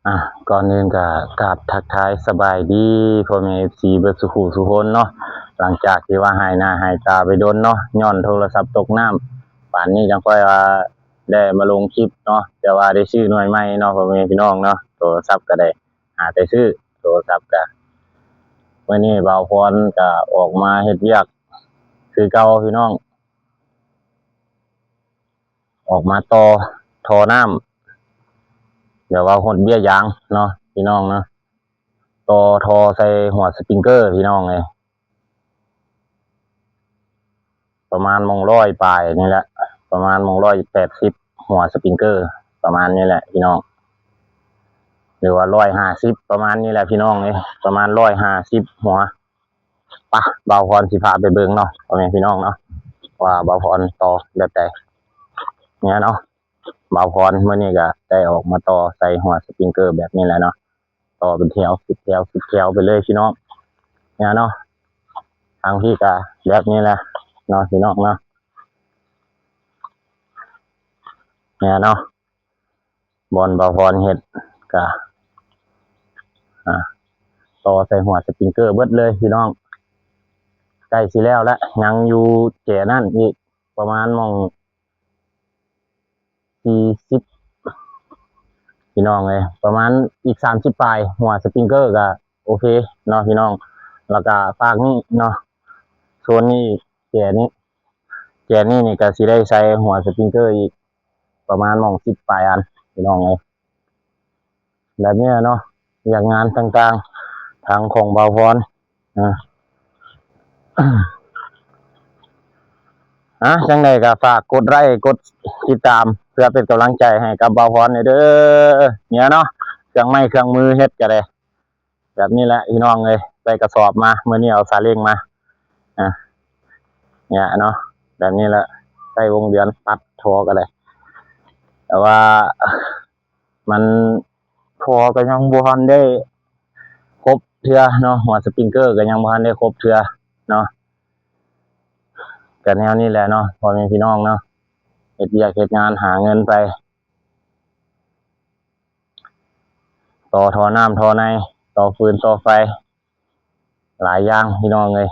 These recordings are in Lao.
ອ່າ ກ່ອນອື່ນກໍກາບທັກທາຍສະບາຍດີພໍ່ແມ່ເອັຟຊີເບິດສູ່ຜູ້ສູ່ຄົນເນາະ. ຫຼັງຈາກທີ່ວ່າຫາຍໜ້າຫາຍຕາໄປດົນເນາະ ຍ້ອນໂທລະສັບຕົກນ້ຳ ປານນີ້ຈັ່ງຄ່ອຍວ່າໄດ້ມາລົງຄລິບເນາະ. ແຕ່ວ່າໄດ້ຊື້ໜ່ວຍໃໝ່ເນາະ ພໍ່ແມ່ພີ່ນ້ອງເນາະ, ໂທລະສັບກໍໄດ້ຫາແຕ່ຊື້ໂທລະສັບ. ກໍມື້ນີ້ບ່າວພອນກໍອອກມາເຮັດວຽກຄືເກົ່າພີ່ນ້ອງ. ອອກມາຕໍ່ທໍ່ນ້ຳ ແບບວ່າຫົດເບ້ຍຢາງເນາະພີ່ນ້ອງເນາະ, ຕໍ່ທໍ່ໃສ່ຫົວສະປຣິງເກີພີ່ນ້ອງເອີຍ. ປະມານໝ່ອງຮ້ອຍປາຍນີ້ແຫຼະ, ປະມານໝ່ອງຮ້ອຍແປດສິບຫົວສະປຣິງເກີ ປະມານນີ້ແຫຼະພີ່ນ້ອງ, ຫຼືວ່າຮ້ອຍຫ້າສິບ ປະມານນີ້ແຫຼະພີ່ນ້ອງເອີຍ, ປະມານຮ້ອຍຫ້າສິບຫົວ. ປະ ບ່າວພອນຊິພາໄປເບິ່ງເນາະ ພໍ່ແມ່ພີ່ນ້ອງເນາະ ວ່າບ່າວພອນຕໍ່ແບບໃດ. ນີ້ເນາະ ບ່າວພອນມື້ນີ້ກໍໄດ້ອອກມາຕໍ່ໃສ່ຫົວສະປຣິງເກີແບບນີ້ແຫຼະເນາະ, ຕໍ່ເປັນແຖວ ສິບແຖວ ສິບແຖວໄປເລີຍພີ່ນ້ອງ. ນີ້ເນາະ ທາງພີ້ກໍແບບນີ້ແຫຼະເນາະ ພີ່ນ້ອງເນາະ. ນີ້ເນາະ ບ່ອນບ່າວພອນເຮັດກະ ອ່າ ຕໍ່ໃສ່ຫົວສະປຣິງເກີເບິດເລີຍພີ່ນ້ອງ. ໃກ້ຊິແລ້ວລະ, ຍັງຢູ່ແຈນັ້ນອີກປະມານໝ່ອງສີ່ສິບ ພີ່ນ້ອງເອີຍ, ປະມານອີກສາມສິບປາຍ. ຫົວສະປຣິງເກີກະໂອເຄເນາະພີ່ນ້ອງ. ແລ້ວກະຟາກນີ້ເນາະ, ໂຊນນີ້ ແຈນີ້ ແຈນີ້ນີ້ກະຊິໄດ້ໃສ່ຫົວສະປຣິງເກີອີກປະມານໝ່ອງສິບປາຍອັນ ພີ່ນ້ອງເອີຍ. ແບບນີ້ເນາະ ວຽກງານຕ່າງໆ ທາງຂອງບ່າວພອນ ອາ ອາ ຈັ່ງໃດກໍຝາກກົດໄລ້ ກົດຕິດຕາມ ເພື່ອເປັນກຳລັງໃຈໃຫ້ກັບບ່າວພອນແດ່ເດີ. ນີ້ເນາະ ເຄື່ອງໄມ້ເຄື່ອງມືເຮັດກໍໄດ້ ແບບນີ້ແຫຼະພີ່ນ້ອງເອີຍ. ໃສ່ກະສອບມາ ມື້ນີ້ເອົາຊາເລັ້ງມາ ອາ ນີ້ເນາະ ແບບນີ້ແຫຼະ. ໃຊ້ວົງເດືອນຕັດທໍ່ກໍໄດ້ ແຕ່ວ່າມັນ ທໍ່ກໍຍັງບໍ່ທັນໄດ້ຄົບເທື່ອເນາະ, ຫົວສະປຣິງເກີກໍຍັງບໍ່ທັນໄດ້ຄົບເທື່ອເນາະ. ກໍແນວນີ້ແຫຼະເນາະ ພໍ່ແມ່ພີ່ນ້ອງເນາະ, ເຮັດວຽກເຮັດງານຫາເງິນໄປ ຕໍ່ທໍ່ນ້ຳທໍ່ໃນ ຕໍ່ຟືນຕໍ່ໄຟ ຫຼາຍຢ່າງພີ່ນ້ອງເອີຍ.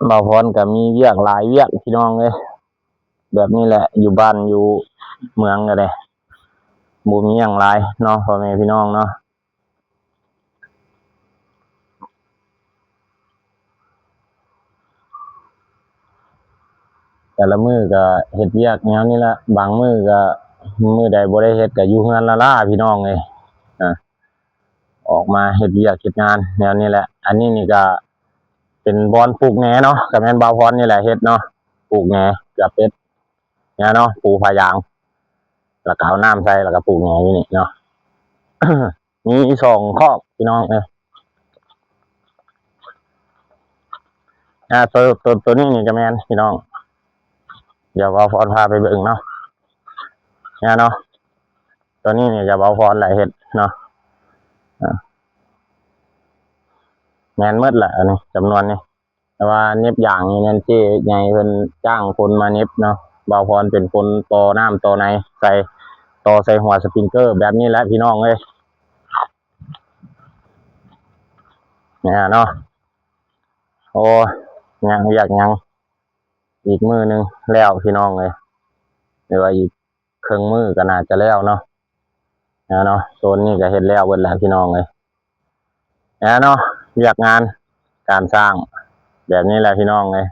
ບ່າວພອນກໍມີວຽກຫຼາຍວຽກພີ່ນ້ອງເອີຍ. ແບບນີ້ແຫຼະ ຢູ່ບ້ານຢູ່ເມືອງກໍໄດ້ ບໍ່ມີຫຍັງຫຼາຍເນາະ ພໍ່ແມ່ພີ່ນ້ອງເນາະ. ແຕ່ລະມື້ກໍເຮັດວຽກແນວນີ້ລະ, ບາງມື້ກໍ ມື້ໃດບໍ່ໄດ້ເຮັດກໍຢູ່ເຮືອນລ້າໆ ພີ່ນ້ອງເອີຍ. ອາ ອອກມາເຮັດວຽກເຮັດງານແນວນີ້ແຫຼະ. ອັນນີ້ນີ້ກໍເປັນບ່ອນປູກແໜເນາະ, ກໍແມ່ນບ່າວພອນນີ້ແຫຼະເຮັດເນາະ, ປູກແໜ ເກືອເປັດ ແນວເນາະ, ປູຜ້າຢາງ ແລ້ວກໍເອົານ້ຳໃສ່ ແລ້ວກໍປູກແໜຢູ່ນີ້ເນາະ. ມີສອງຄອກພີ່ນ້ອງເອີຍ. ອ່າ ໂຕ ໂຕ ໂຕນີ້ນີ້ກໍແມ່ນພີ່ນ້ອງ, ດຽວບ່າວພອນພາໄປເບິ່ງເນາະ. ນີ້ເນາະ ໂຕນີ້ນີ້ກໍບ່າວພອນແຫຼະເຮັດເນາະ. ອ່າ ແມ່ນໝົດແຫຼະ ອັນນີ້ ຈຳນວນນີ້. ແຕ່ວ່າເນັບຢາງນີ້ແມ່ນເຈ້ໃຫຍ່ເພິ່ນຈ້າງຄົນມາເນັບເນາະ, ບ່າວພອນເປັນຄົນຕໍ່ນ້ຳຕໍ່ໃນໃສ່ ຕໍ່ໃສ່ຫົວສະປຣິງເກີແບບນີ້ແຫຼະພີ່ນ້ອງເອີຍ. ນີ້ເນາະ ໂອ້ ຍັງວຽກຍັງ ອີກມື້ໜຶ່ງແລ້ວພີ່ນ້ອງເອີຍ, ຫຼືວ່າອີກເຄິ່ງມື້ກໍໜ້າຈະແລ້ວເນາະ. ແລ້ວເນາະ ໂຊນນີ້ກໍເຮັດແລ້ວເບິດແລ້ວພີ່ນ້ອງເອີຍ. ແລ້ວເນາະ ວຽກງານການສ້າງແບບນີ້ແຫຼະພີ່ນ້ອງເອີຍ.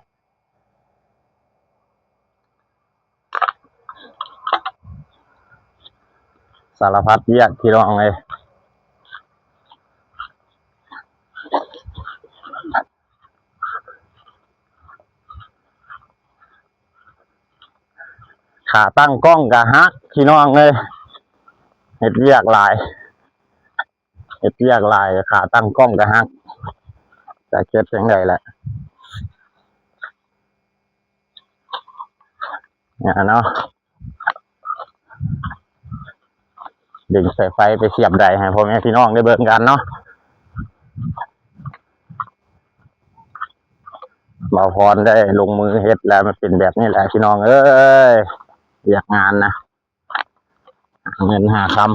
ສາລະພັດວຽກພີ່ນ້ອງເອີຍ. ຂາຕັ້ງກ້ອງກໍຫັກພີ່ນ້ອງເອີຍ, ເຮັດວຽກຫຼາຍ ເຮັດວຽກຫຼາຍ ຂາຕັ້ງກ້ອງກໍຫັກ, ຈະເຮັດຈັ່ງໃດລະ. ນີ້ເນາະ ດຶງສາຍໄຟໄປສຽບໄດໃຫ້ພໍ່ແມ່ພີ່ນ້ອງໄດ້ເບິ່ງກັນເນາະ. ບ່າວພອນໄດ້ລົງມືເຮັດແລ້ວ ມັນເປັນແບບນີ້ແຫຼະພີ່ນ້ອງເອີຍ, ວຽກງານນະ. ເງິນຫ້າຄຳ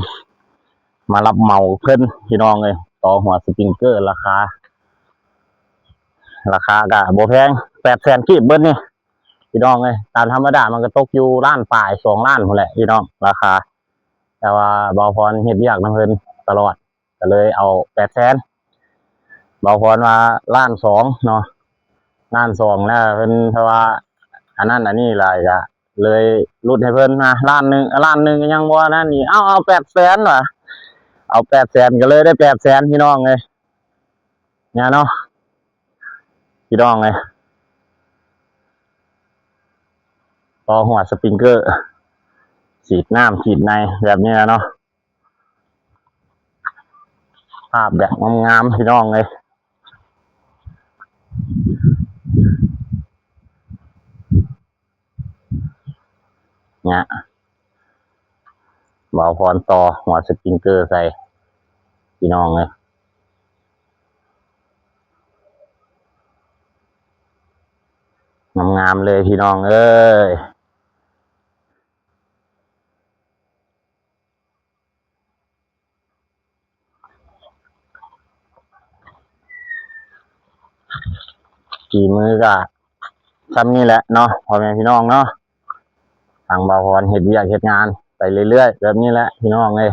ມາຮັບເໝົາເພິ່ນພີ່ນ້ອງເອີຍ. ຕໍ່ຫົວສະປຣິງເກີລາຄາ ລາຄາກະບໍ່ແພງ ແປດແສນກີບເບິດນີ້ພີ່ນ້ອງເອີຍ. ຕາມທຳມະດາມັນກະຕົກຢູ່ລ້ານປາຍ ສອງລ້ານພຸ້ນແຫຼະພີ່ນ້ອງ ລາຄາ. ແຕ່ວ່າບ່າວພອນເຮັດວຽກນຳເພິ່ນຕະຫຼອດ ກະເລີຍເອົາແປດແສນ. ບ່າວພອນວ່າລ້ານສອງເນາະ ລ້ານສອງແລ້ວ ເພິ່ນເພາະວ່າອັນນັ້ນອັນນີ້ຫຼາຍ ກະເລີຍຫຼຸດໃຫ້ເພິ່ນມາລ້ານໜຶ່ງ ລ້ານໜຶ່ງກະຍັງບໍ່ນັ້ນອີກ. ເອົາ ເອົາແປດແສນວ່າ ເອົາແປດແສນ ກະເລີຍໄດ້ແປດແສນພີ່ນ້ອງເອີຍ. ນີ້ເນາະພີ່ນ້ອງເອີຍ ຕໍ່ຫົວສະປຣິງເກີ ສີດນ້ຳສີດໃນແບບນີ້ແຫຼະເນາະ. ພາບແບບງາມໆ ພີ່ນ້ອງເອີຍ. ເນຍ ບ່າວພອນຕໍ່ຫົວສະປຣິງເກີໃສ່ພີ່ນ້ອງເອີຍ. ງາມໆ ເລີຍພີ່ນ້ອງເອີຍ. ຝີມືກະຊ່ຳນີ້ແຫຼະເນາະ ພໍ່ແມ່ພີ່ນ້ອງເນາະ. ທາງບ່າວພອນເຮັດວຽກເຮັດງານໄປເລື້ອຍໆ ແບບນີ້ແຫຼະພີ່ນ້ອງເອີຍ.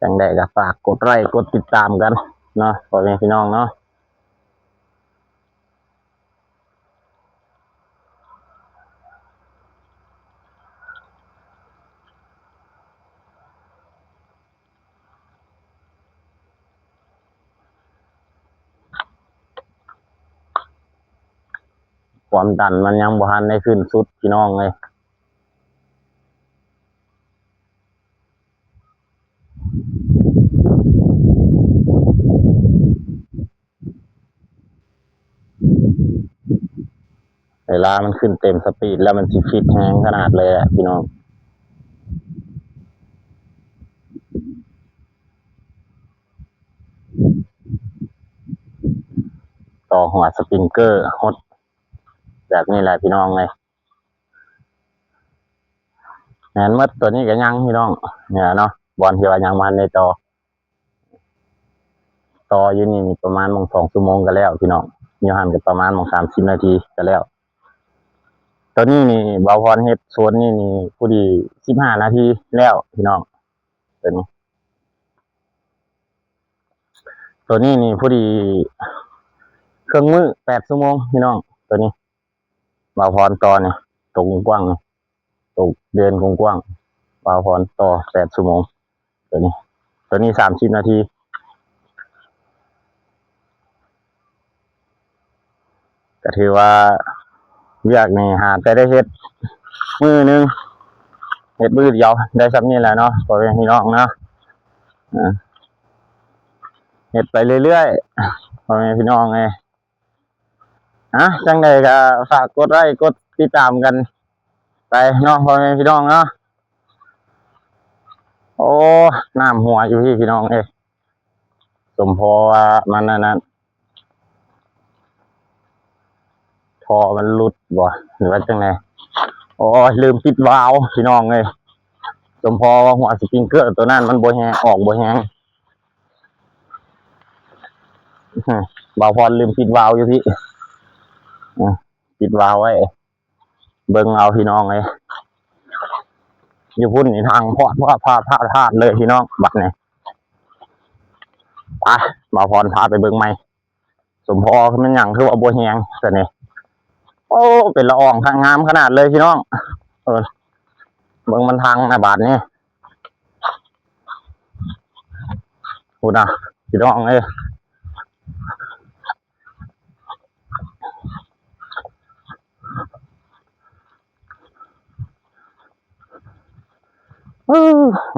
ຈັ່ງໃດກະຝາກກົດໄລ້ກົດຕິດຕາມກັນເນາະ ພໍ່ແມ່ພີ່ນ້ອງເນາະ. ຄວາມດັນມັນຍັງບໍ່ທັນໄດ້ຂຶ້ນສຸດ ພີ່ນ້ອງເອີຍ. ເວລາມັນຂຶ້ນເຕັມສະປີດແລ້ວ ມັນຊິຟິດແຮງຂະໜາດເລີຍແຫຼະພີ່ນ້ອງ. ຕໍ່ຫົວສະປຣິງເກີຫົດແບບນີ້ແຫຼະພີ່ນ້ອງເອີຍ. ແມ່ນໝົດ ໂຕນີ້ກະຍັງພີ່ນ້ອງ ນີ້ແຫຼະເນາະ ບ່ອນທີ່ວ່າຍັງບໍ່ທັນໄດ້ຕໍ່. ຕໍ່ຢູ່ນີ້ປະມານໝ່ອງສອງຊົ່ວໂມງກະແລ້ວພີ່ນ້ອງ. ຢູ່ຫັ້ນກະປະມານໝ່ອງສາມສິບນາທີກະແລ້ວ. ໂຕນີ້ນີ້ບ່າວພອນເຮັດໂຊນນີ້ນີ້ພໍດີສິບຫ້ານາທີແລ້ວພີ່ນ້ອງ. ໂຕນີ້ ໂຕນີ້ນີ້ພໍດີເຄິ່ງມື້ ແປດຊົ່ວໂມງພີ່ນ້ອງ. ໂຕນີ້ບ່າວພອນຕໍ່ນີ້ ໂຕກວ້າງໆ ໂຕເດີນກວ້າງໆ ບ່າວພອນຕໍ່ແປດຊົ່ວໂມງ. ໂຕນີ້ ໂຕນີ້ສາມສິບນາທີ ກະຖືວ່າວຽກນີ້ຫາແຕ່ໄດ້ເຮັດມື້ໜຶ່ງ ເຮັດມື້ດຽວໄດ້ຊ່ຳນີ້ແຫຼະເນາະ ພໍ່ແມ່ພີ່ນ້ອງເນາະ. ເຮັດໄປເລື້ອຍໆ ພໍ່ແມ່ພີ່ນ້ອງເອີຍ. ອ່ະ ຈັ່ງໃດກະຝາກກົດໄລ້ກົດຕິດຕາມກັນໄປເນາະ ພໍ່ແມ່ພີ່ນ້ອງເນາະ. ໂອ້ ນ້ຳຮົ່ວຢູ່ພີ້ພີ່ນ້ອງເອີຍ. ສົມພໍວ່າມັນອັນນັ້ນ ທໍ່ມັນຫຼຸດບໍ່ ຫຼືວ່າຈັ່ງໃດ. ໂອ້ຍ ລືມປິດວາວພີ່ນ້ອງເອີຍ. ສົມພໍວ່າຫົວສະປຣິງເກີໂຕນັ້ນມັນບໍ່ແຮງ ອອກບໍ່ແຮງ. ບ່າວພອນລືມປິດວາວຢູ່ພີ້ ປິດວາວໄວ້. ເບິ່ງເອົາພີ່ນ້ອງເອີຍ ຢູ່ພຸ້ນນີ້ທາງພອດພາດພາດພາດເລີຍພີ່ນ້ອງ. ບັດນີ້ ໄປ ບ່າວພອນພາໄປເບິ່ງໃໝ່. ສົມພໍແມ່ນຫຍັງຄືວ່າບໍ່ແຮງຊັ້ນນີ້. ໂອ້ ເປັນລະອອງງາມຂະໜາດເລີຍພີ່ນ້ອງ. ເອີ ເບິ່ງມັນທາງນະບາດນີ້. ພຸ້ນນະ ພີ່ນ້ອງເອີຍ.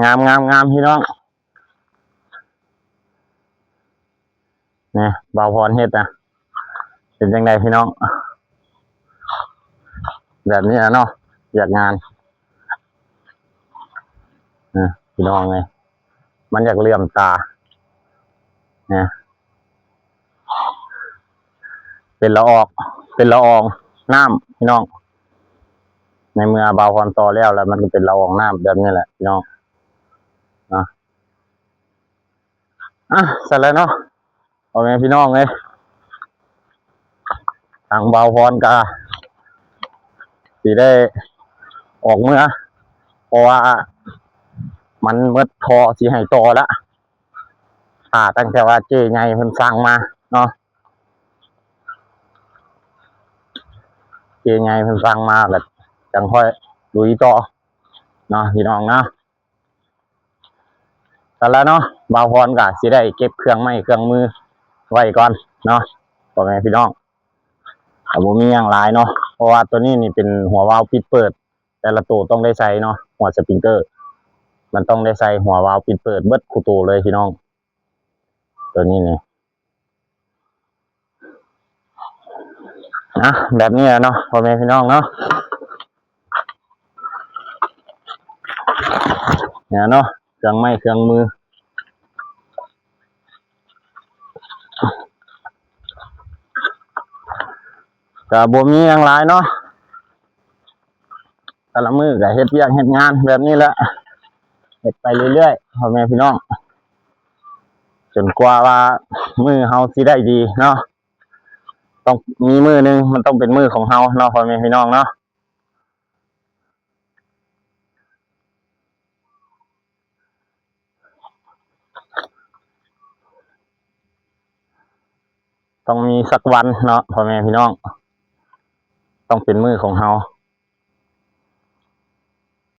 ງາມ ງາມ ງາມ ພີ່ນ້ອງ. ນີ້ ບ່າວພອນເຮັດນະ ເປັນຈັ່ງໃດພີ່ນ້ອງ? ແບບນີ້ລະເນາະ ວຽກງານ ນີ້ພີ່ນ້ອງເອີຍ ມັນຢາກເຫຼື້ອມຕາ ນີ້ ເປັນລະອອກ ເປັນລະອອງນ້ຳພີ່ນ້ອງ. ໃນເມື່ອບ່າວພອນຕໍ່ແລ້ວ ແລ້ວມັນກໍເປັນລະອອງນ້ຳແບບນີ້ແຫຼະພີ່ນ້ອງເນາະ. ອ່ະ ຊັ້ນແຫຼະເນາະ ພໍ່ແມ່ພີ່ນ້ອງເອີຍ, ທາງບ່າວພອນກະຊິໄດ້ອອກເມືອ ເພາະວ່າມັນໝົດທໍ່ຊິໃຫ້ຕໍ່ລະ. ຖ້າຕັ້ງແຕ່ວ່າເຈ້ໃຫຍ່ເພິ່ນສັ່ງມາເນາະ, ເຈ້ໃຫຍ່ເພິ່ນສັ່ງມາ ແລ້ວຈັ່ງຄ່ອຍລຸຍຕໍ່ເນາະ ພີ່ນ້ອງເນາະ. ຊັ້ນລະເນາະ ບ່າວພອນກະຊິໄດ້ເກັບເຄື່ອງໄມ້ເຄື່ອງມືໄວ້ກ່ອນເນາະ ພໍ່ແມ່ພີ່ນ້ອງ. ກະບໍ່ມີຫຍັງຫຼາຍເນາະ ເພາະວ່າໂຕນີ້ນີ້ເປັນຫົວວາວປິດເປີດ, ແຕ່ລະໂຕຕ້ອງໄດ້ໃສ່ເນາະ ຫົວສະປຣິງເກີ ມັນຕ້ອງໄດ້ໃສ່ຫົວວາວປິດເປີດເບິດຄູ່ໂຕເລີຍພີ່ນ້ອງ. ໂຕນີ້ນີ້ ອ່ະ ແບບນີ້ແຫຼະເນາະ ພໍ່ແມ່ພີ່ນ້ອງເນາະ. ນີ້ເນາະ ເຄື່ອງໄມ້ເຄື່ອງມື ກະບໍ່ມີຫຍັງຫຼາຍເນາະ. ແຕ່ລະມື້ກະເຮັດວຽກເຮັດງານແບບນີ້ແຫຼະ ເຮັດໄປເລື້ອຍໆ ພໍ່ແມ່ພີ່ນ້ອງ, ຈົນກວ່າວ່າມື້ເຮົາຊິໄດ້ດີເນາະ. ຕ້ອງມີມື້ໜຶ່ງ ມັນຕ້ອງເປັນມື້ຂອງເຮົາເນາະ ພໍ່ແມ່ພີ່ນ້ອງເນາະ. ຕ້ອງມີສັກວັນເນາະ ພໍ່ແມ່ພີ່ນ້ອງ, ຕ້ອງເປັນມື້ຂອງເຮົາ.